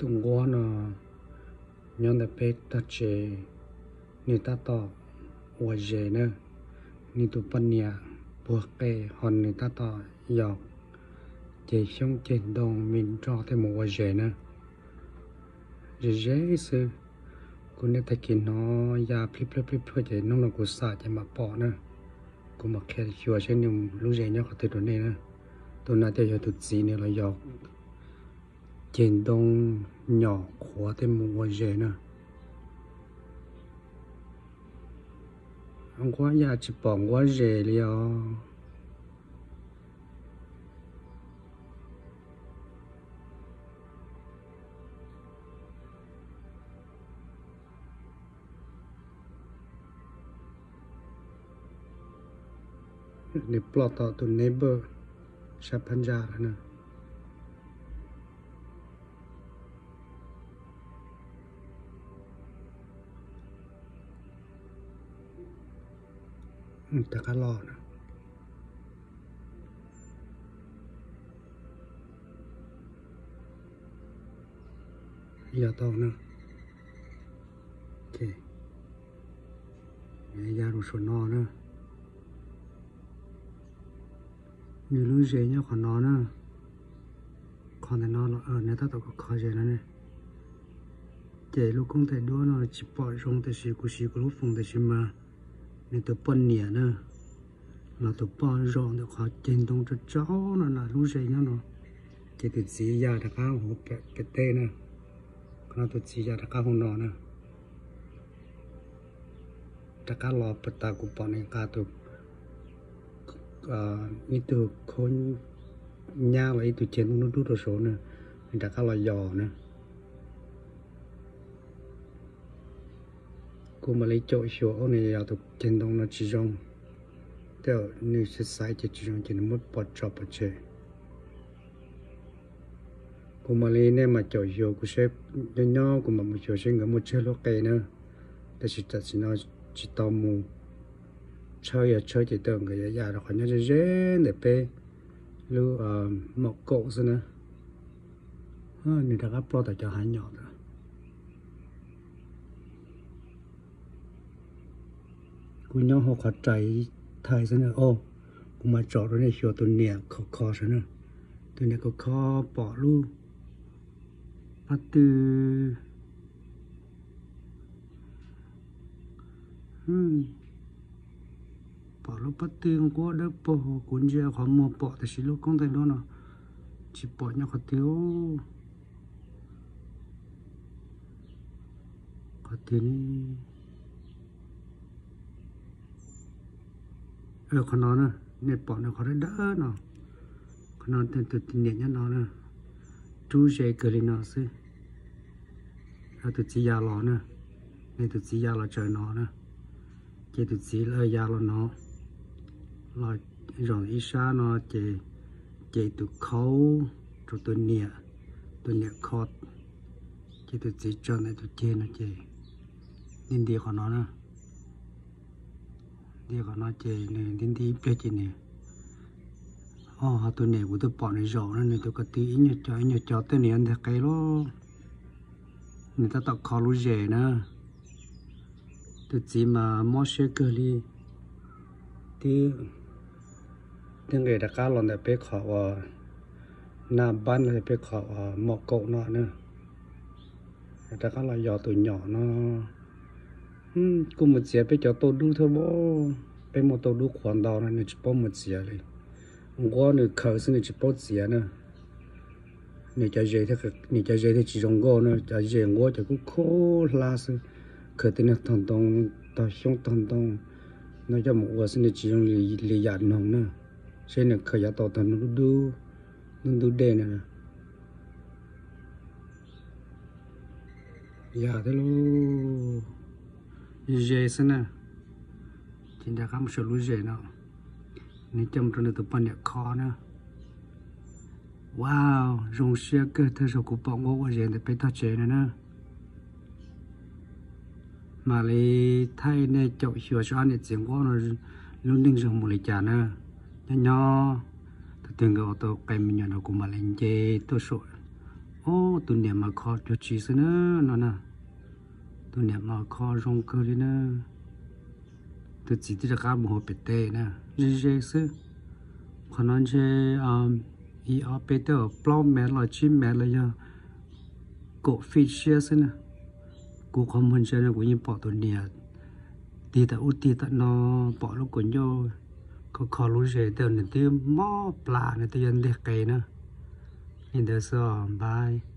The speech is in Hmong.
Tus nquab no nyob ntawm peb tog tsev, nws tab tom ua zes na. Nws tus poj niam puag qe ho nws tab tom yos ceg xyoob ceg ntoo me nroj thiab mus ua zes na. Ze ze xwb. Kuv niaj tag kis hnov ya plij plhuaj plij plhuaj ces hnub no kuv xam ces mam pom na. Kuv mam qhia xyuas seb nws lub zes nyob qhov twg rau nej na. Tus no thiaj yog tus txiv nws los yos ceg ntoo nyom qhuav thiab mus ua zes na. Nquab ya tsis pom nquab zes li os. Nws ploj tom tus neighbor sab phab ntsa lawm na. Rov qab los na. Yog tau na. Ya rau saum no na. Nws lub zes nyob qhov no na. Qhov ntawm no los nws tab tom kho kho zes no ne. Ces lub koob tais duab no tsis pom zoo tiam sis kuv siv kuv lub foos tiam sis mas nws tus poj niam na, los tus poj zaum ntawm qhov ceg ntoo tsaug tsaug no na lub zes nyob no. Ces tus txiv ya rov qab hauv pem teb na. Qhov no tus txiv ya rov qab hauv no na. Rov qab los puag ta kuv pom nws nqa tus, ib tug khaub nyab los ib tug ceg ntoo dub dub rau saud na, nws rov qab los yos na. Kuv mam li caum xyuas ua nws yog tus ceg ntoo no tsis zoo, tej zaum nws xaiv xaiv ces tsis zoo ces nws muab pov tso pov tseg. Kuv mam li, nej mam caum xyuas kuv seb, nyob nyob kuv mam mus xyuas seb nkawd muaj tsawg lub qe na. Tab sis tam sim no tsis tau mus tshawb, yog tshawb ces tej zaum nkawd yuav ya rau qhov nyob ze ze ntawm peb lub mom kaum xwb na. Nws rov qab ploj tom cov hav nyom ntawd. Kuv nyob hauv qhov rais thaij xwb na. Kuv mam tsom rau nej xyuas tus niam khov kho saum na. Tus niam khov kho pom lub pab tw, pom lub pab tw nquab dawb paug, kuv ntsia qhov muag pom tiam sis lub koob tais duab no tsis pom nyob qhov twg. Qhov twg ne? Qhov no na, nej pom nws qhov dawb dawb no, qhov no tus niam nyob no na, rub ze kawg li no xwb. Tus txiv ya los na, nws tus txiv ya los tsaws no na, ces tus txiv lawv ya los no, los zaum ib sab no ces, ces tus khaub rau tus niam, tus niam kho, ces tus txiv tsaws ntawm tus ceg no ces nti nti qhov no na. Nti qhov no ces nws nti nti ib pliag ces nws, o, ho tus niam kuv twb pom nws zaum no, nws tus ko tw ib nyuag co ib nyuag co tej nws yuav nteg qe lawm. Nws tab tom kho lub zes na. Tus txiv mas mob siab kawg li. Tib, tib nqis rov qab los ntawm peb qhov uas naj npab no, peb qhov uas mom kaum no na. Rov qab los yos tus nyom no. Kuj mus txiav peb cov tauj dub thiab. Peb muaj tauj dub qhuav ntau no nws tsis paub mus txiav li. Nquab nws khaws xwb nws tsis paub txiav na. Nws cov zes thiaj, nws cov zes thiaj tsis zoo nkauj na, cov zes nquab cov kub khub hlab xwb. Khaws tej niag tog ntoo, tog xyoob tog ntoo no coj mus ua xwb nws tsis zoo li yam noog na. Seb nws khaws yav tau tog ntoo dub dub, ntub ntub dej na. Yog thiab lauj, ze xwb na. Ces nram qab mus saum lub zes no, nws coj mus rau nws tus poj niam kho na. Wow, zoo siab kawg thawj zaug kuv pom nquab ua zes ntawm peb tog tsev no na. Mam li thaij nej caum xyuas seb ob niam txiv nquab no lub neej zoo mus li cas na. Nyob nyob, thaum twg nkawd ua tau qe me nyuam no kuv mam li nce tuaj saum Ub, tus niam mas kho cuag tsi xwb na no na. Tus niam mas kho zoo kawg li na. Tus txiv twb rov qab mus hauv pem teb na. Ze ze xwb. Qhov no ntshe ib ob peb tawm plaub mev los tsib mev los yog kaum feet siab xwb na. Kuv qhov muag ntsia no kuv yeej pom tus niam tig tam ub tig tam no, pom lub kaus ncauj kho kho lub zes tej nws twb mob plas, nws twb yuav nteg qe na. Li ntawd xwb os, bye.